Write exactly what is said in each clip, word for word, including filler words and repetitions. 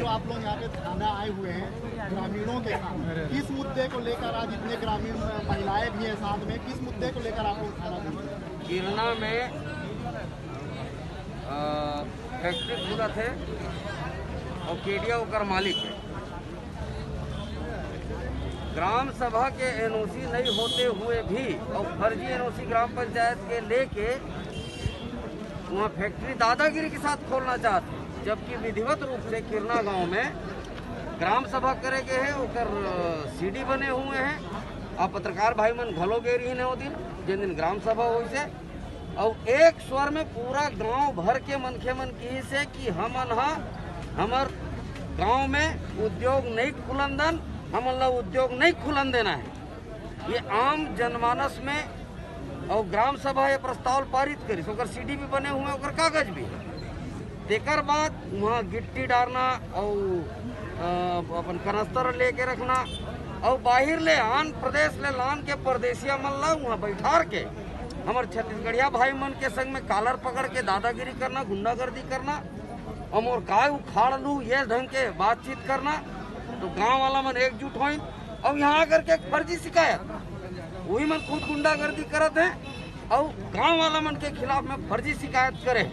तो आप लोग यहाँ पे धरना आए हुए हैं ग्रामीणों के साथ, किस मुद्दे को लेकर? आज इतने ग्रामीण महिलाएं भी हैं साथ में, किस मुद्दे को लेकर आप लोग धरना दे रहे हैं? किरना में, अ, फैक्ट्री खुलत हे अउ केडिया ओकर मालिक हे। ग्राम सभा के एनओसी नहीं होते हुए भी अउ फर्जी एनओसी ग्राम पंचायत के लेके वहाँ फैक्ट्री दादागिरी के साथ खोलना चाहत हे, जबकि विधिवत रूप से किरना गांव में ग्राम सभा करे गे हे, ओकर, अ, सीडी बने हुए हैं। अउ पत्रकार भाई मन घलो गे रहिन हे ओ दिन, जेन दिन ग्राम सभा होइस हे। अउ एक स्वर में पूरा गांव भर के मनखे मन किहिस हे कि हमन ह, हमर गांव में उद्योग नहीं खुलन दन, हमन ला उद्योग नहीं खुलन देना हे। ये आम जनमानस में, अउ ग्राम सभा ये प्रस्ताव पारित करिस, ओकर सीडी भी बने हुए, ओकर कागज भी हे। तेकर बाद वहाँ गिट्टी डारना अउ, अ, अपन कनस्तर लेके रखना अउ बाहिर ले आन प्रदेश ले लान के परदेसिया मन ला वहाँ बैठार के हमर छत्तीसगढ़िया भाई मन के संग में कालर पकड़ के दादागिरी करना, गुंडागर्दी करना, अउ मोर काय उखाड़ लू, ये ढंग के बातचीत करना। तो गांव वाला मन एकजुट होइन अउ यहाँ आकर के एक फर्जी शिकायत, वही मन खुद गुंडागर्दी करत हे अउ गांव वाला मन के खिलाफ में फर्जी शिकायत करे हे।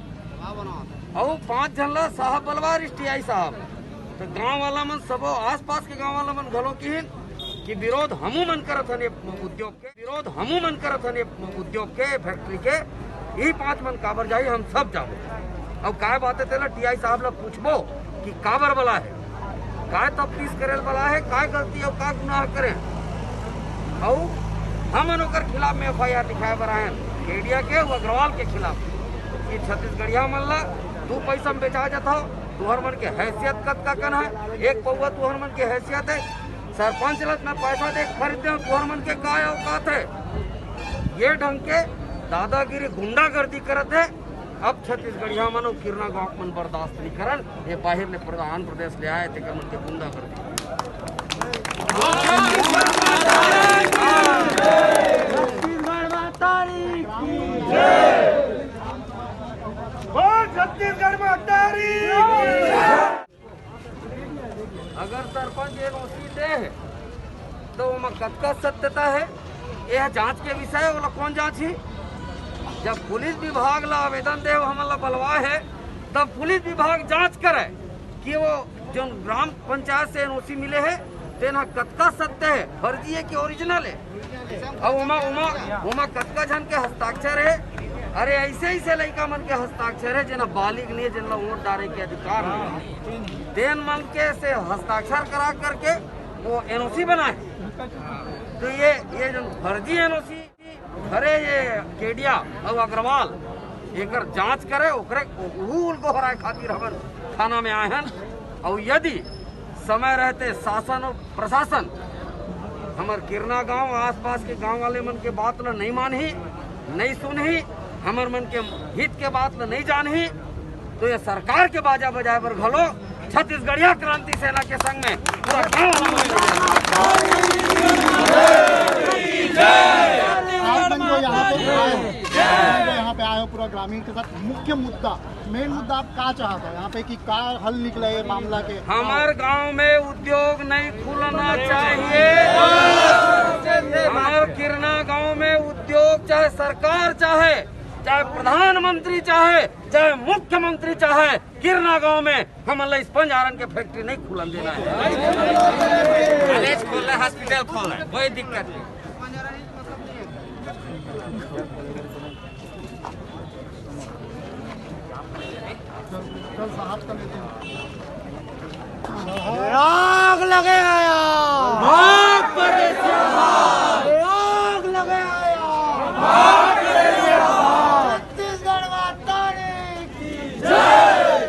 अउ पांच झन ला साहब बलवा रिहिस, टीआई साहब। तो गांव वाला मन सबो, आसपास के गांव वाला मन घलो किहिन कि विरोध हमू मन करत हन ये उद्योग के, विरोध हमू मन करत हन ये उद्योग के, फैक्ट्री के। यही पांच मन काबर जाही, हम सब जाबो। अउ काय बात हे तेला टीआई साहब ला पूछबो कि काबर बला हे, काय तफ्तीश करे ला बला हे, काय गलती अउ का गुनाह करे। अउ हमन ओकर खिलाफ में एफआईआर लिखाए बर आयन, केडिया के अउ अग्रवाल के खिलाफ, कि छत्तीसगढ़िया मन ला दू पैसा में बेचा जात हो, तुहर मन के हैसियत कतका कन हे, एक पौवा तुहर मन के हैसियत हे, सरपंच ला मैं पैसा दे के खरीदे हंव, तुहर मन के काय औकात हे? ये ढंग के दादागिरी, गुंडागर्दी करत हे। अब छत्तीसगढ़िया मन अउ किरना गांव के मन बर्दाश्त नहीं करन। ये बाहिर ले प्रधान प्रदेश ले आए, तेकर मन के गुंडागर्दी। छत्तीसगढ़ माता की जय। बोल छत्तीसगढ़ माता की जय। अगर सरपंच एनओसी दे हे, तो ओमा कतका सत्यता हे, यह जांच के विषय हे, ओला कौन जांचही? जब पुलिस विभाग ला आवेदन दे, हमन ला बलवा हे, तब पुलिस विभाग जांच करे कि वो जोन ग्राम पंचायत से एनओसी मिले हे, तेन ह कतका सत्य हे, फर्जी हे कि ओरिजिनल हे। अउ ओमा, ओमा, ओमा कतका झन के हस्ताक्षर हे? अरे, ऐसे, ऐसे लइका मन के हस्ताक्षर हे, जेन ह बालिग नहीं हे, जेन ला वोट डारे के अधिकार नहीं हे। तेन मन के से हस्ताक्षर करा करके वो एनओसी बनाए। तो ये, ये जो फर्जी एनओसी, अरे, ये केडिया अउ अग्रवाल, एकर जांच करे, ओकरे, उहू ल गोहराए खातिर हमन थाना में आए हन। अउ यदि समय रहते शासन अउ प्रशासन हमर किरना गांव, आसपास के गांव वाले मन के बात ल नहीं मानही, नहीं सुनही, हमर मन के हित के बात ल नहीं जानही, तो ये सरकार के बाजा बजाए बर घलो छत्तीसगढ़िया क्रांति सेना के संग में पूरा गांव आप लोग यहाँ पे आए हो, आप लोग यहाँ पे आए हो पूरा ग्रामीण के साथ, मुख्य मुद्दा, मेन मुद्दा आप का चाहत हो यहाँ पे कि का हल निकले ये मामला के? हमार गांव में उद्योग नहीं खुलना चाहिए। हमार किरना गांव में उद्योग, चाहे सरकार चाहे, चाहे प्रधानमंत्री चाहे, चाहे मुख्यमंत्री चाहे, किरना गांव में हमन ला स्पंज आयरन के फैक्ट्री नहीं खुलन देना हे। कॉलेज खोल रहे, हॉस्पिटल खोल रहे, कोई दिक्कत नहीं। चल, चल साहब का लेते हैं। आग लगे आया। भाग परदेसिया भाग। आग लगे आया। भाग परदेसिया भाग। छत्तीसगढ़ माता की जय।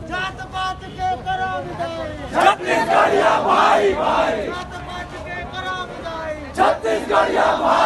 जात पात के करा विदाई। छत्तीसगढ़िया भाई भाई। जात पात के करा विदाई। छत्तीसगढ़िया भाई।